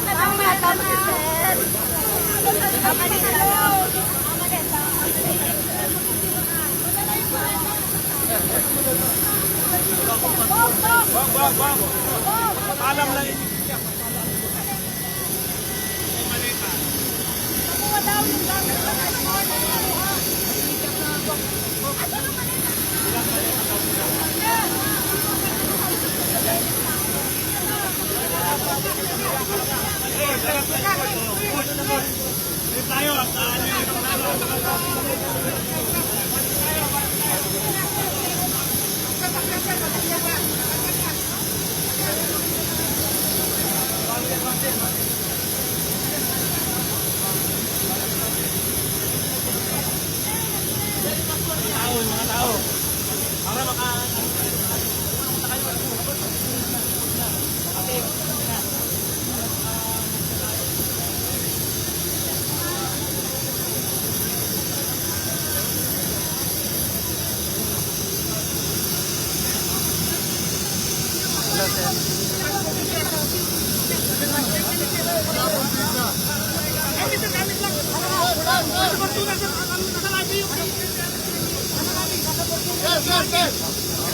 Tama, tama, sir. Tama din tayo. Tama din, tama. Wag, wag, wag. Alam lang yun. Nakuha daw yung gamit ko na Asan ang maleta? Tayo, ano yun? Tao, yung mga tao. Para maka...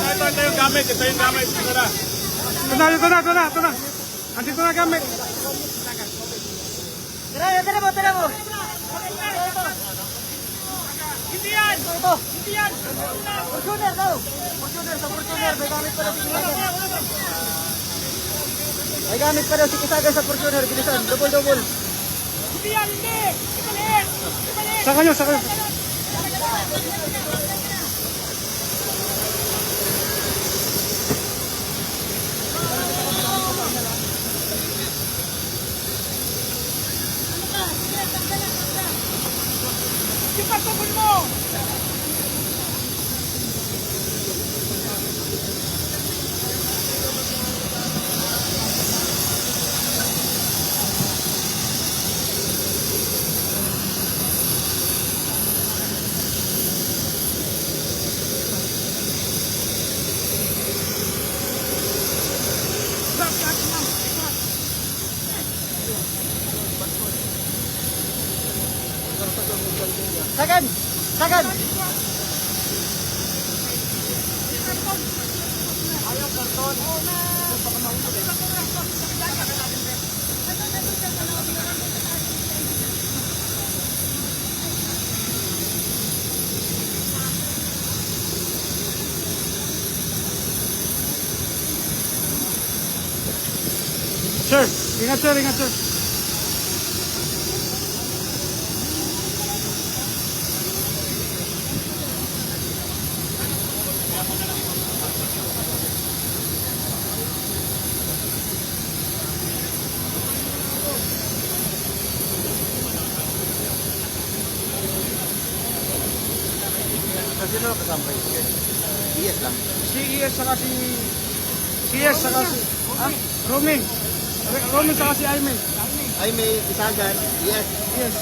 Ito, ito yung gamit. Ito yung gamit. Ito na. Ito na, ito na, ito na, ito na. Andito na gamit. Tara, tara mo, tara mo. Hindi yan! Ito. Hindi yan! Fortuner daw. Fortuner, sa Fortuner. May gamit pa daw si Kisagan. May gamit pa daw si Kisagan sa Fortuner. Bilisan, double, double. Hindi yan! Hindi! Ibalik! Ibalik! Sa kanyo, sa kanyo. Yung patubol mo! Sagan! Sagan! Sir, ingat sir, ingat sir. Kasi sino kasama kayo? Yes lang. Si ES saka si... Si ES saka si... Ha? Roaming. Roaming saka si Ayme. Ay, may Kisagan. Yes. Yes.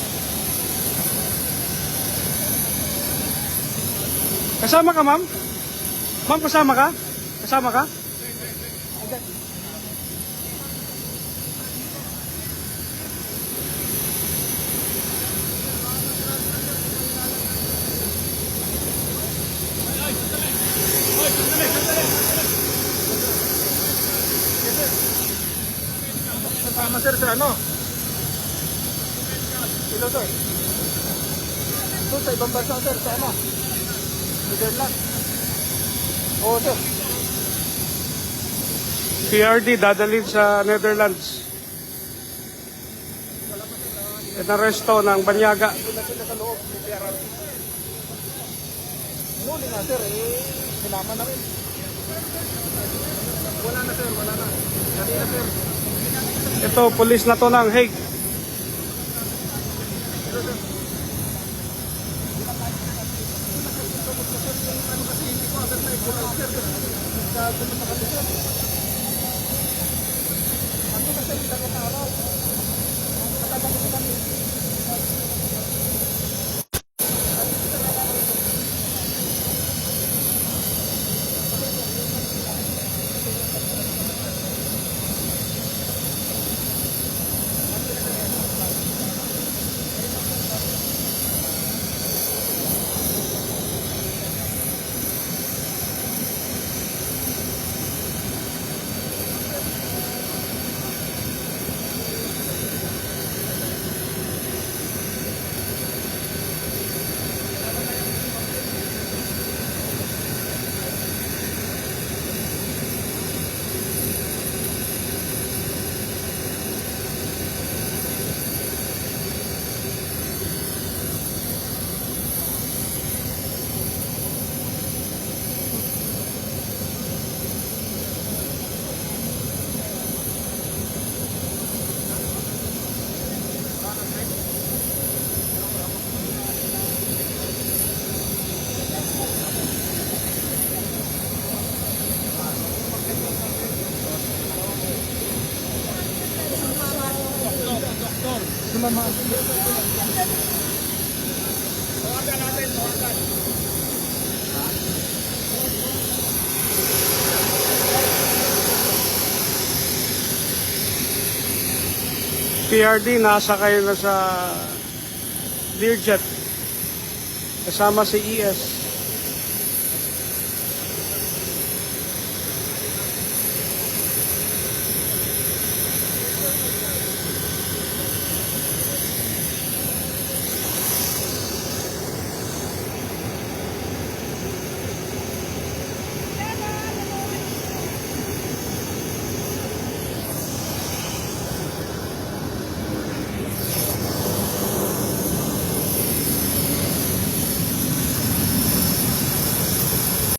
Kasama ka, ma'am? Ma'am, kasama ka? Kasama ka? Kasama sir sa ano? Sino sir? Doon sa ibang bansa sir, sa ano? Netherlands. Oo sir. PRD dadalhin sa Netherlands. Inaresto ng Banyaga. Sila sila sa loob ng PRRD. Nuli nga sir, eh, sinama na rin. Wala na sir, wala na. Kanina sir. Ito, pulis na to ng Hague. Ano kasi hindi ko agad na-equalize sir kasi nagkagulo na kami sir. Ano kasi isang araw. Kasama ko kami. naman mga. Tawagan natin, tawagan. PRD, nasa kayo na sa Learjet. Kasama si ES.